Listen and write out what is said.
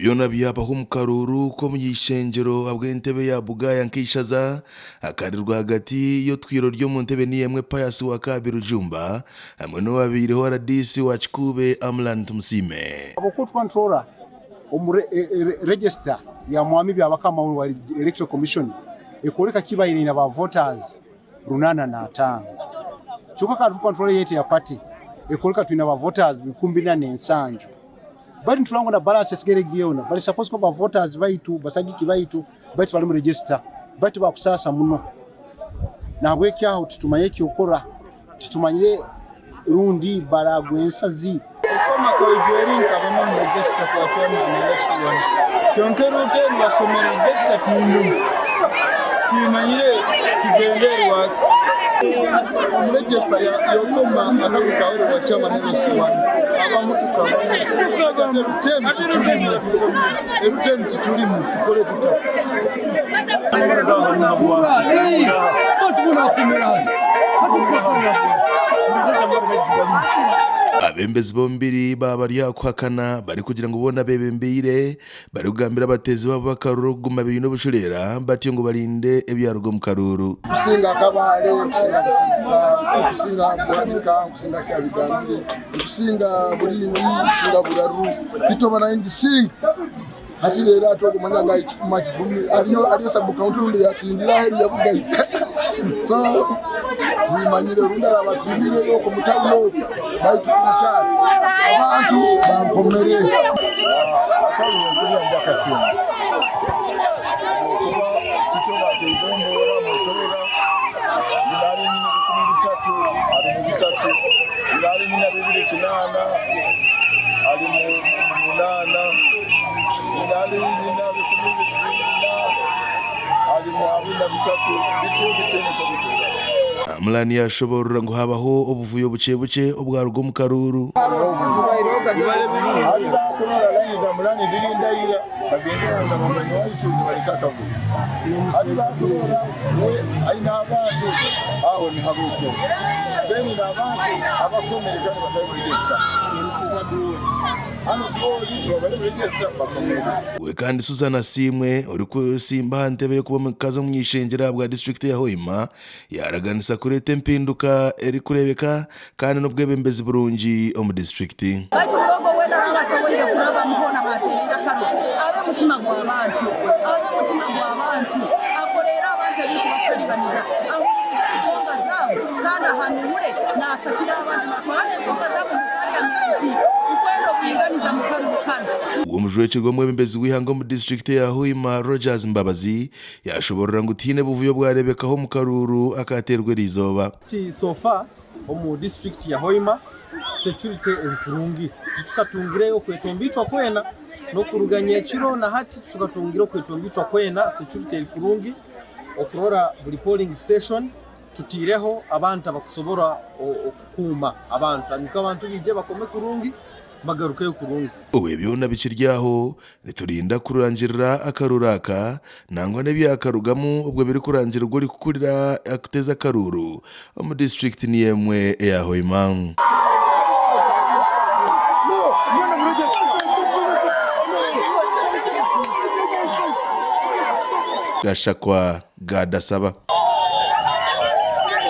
Byona byabaho omu karuuru k'omuny'eishengyero ahabw'entebe ya Bugaya nk'eishaza akari rwagati y'otwire ori omu ntebe niyo emwe Pius Wakabi Rujumba hamwe n'owabaireho rdc wa Kikuube Amlan Tumusiime. Ahabw'okuba tukaba nituroora omu register ya Mwami Byabakama owa Electoral Commission ekoreka ki baine na ba voters 85 kyonka kandi tukaba nituroora eyaitu eya party ekoreka twine ba voters 47. Baitu niturora ngu na balance esigaire eri yoona bari suppose kuba ba voters baitu basagiki baitu baitu bari omu register baitu bakusaasa muno nahabwekyo aho titumanyire ekyokukora titumanyire rundi baragwa ensazi. Okukoma kwaijweri nkaba ndi omu register kwa chairman LC1 kyonka eruutu eri basomere register tindimu timanyire kigyendererwa ki. Omu register yokoma akagu kawererwa chairman LC1 abamu tukabamu hati eruteni titulimu eruteni titulimu tukole tuta. Abeebembezi b'omubiri baaba bari aha kuhakana barikugira ngu boona beebembeire barikugambira abateezi baabo b'akaruuru okuguma baine obucureera batyo ngu barinde ebyaruga omu karuuru. Nkusinga Kabale, nkusinga Busiika, nkusinga Bwanika, nkusinga Kyabigambire, nkusinga Bulindi, nkusinga Buraru, Kitoba nayo ngisinga. Hati reero hati okumanya ngu ahikikuma kigumi hariyo hariyo sabu kaunti rundi yasingira aheeru ya Bugayi so zimanyire rundi araba asingireyo okwo omu tawuni okwo baitu omu kyaro abantu bankomere. Akaruru nkurya ndakasinga ahabw'okuba itwe baatwegomboora mutorora nari nyine 3000 ari mu bisatu nari nyine 28 ari mu munaana nari nyine 24 ari mu 23 bityo bityo nikwo bikura. Amulani yashoboorora ngu habaho obuvuyo bukye bukye obwaruga omu karuuru. We kandi Susan Asiimwe orikusimba aha ntebe y'okuba omukazi omuny'eishengyero ahabwa disiturikiti ya Hoima Yaaraganisa kureeta empinduka erikureebeka kandi n'obwebembezi burungi omu disiturikiti. Baitu buri ogwo weena araba asoboire kurabamu hoona haateereire akabi, abe mutima gw'abantu, abe mutima gw'abantu, akoreere abantu ebirikubasharibaniza, ahuririze ensonga zaabo kandi ahanuure naasakira abantu, naatwara n'ensonga zaabo omu Paramenti. Tukwenda obwinganiza mu karuru kanu. Omujwekyerwa w'omwebembezi w'eihanga omu disiturikiti eya Hoima, Rogers Mbabazi, Yashoborora ngu tihaine buvuyo bwarebekaho omu karuuru akateerwa eriizooba. Hati so far omu disiturikiti ya Hoima security eri kurungi titukatungire okwetomboitwa kwena n'okuruga nyekiro na hati titukatungire okwetomboitwa kwena security eri kurungi okurora buri polling station tutiireho abantu abakusobora okukuuma abantu nikwo abantu baije bakome kurungi bagarukeyo kurungi. Obu byona bikiri aho, Niturinda kurangirira akaruuru aka nangwa n'ebyakarugamu obwo birikurangirirwa orikukurira kuteeza akaruuru omu disiturikiti niyo emwe eya Hoima. Gashakwa Gad Asaba.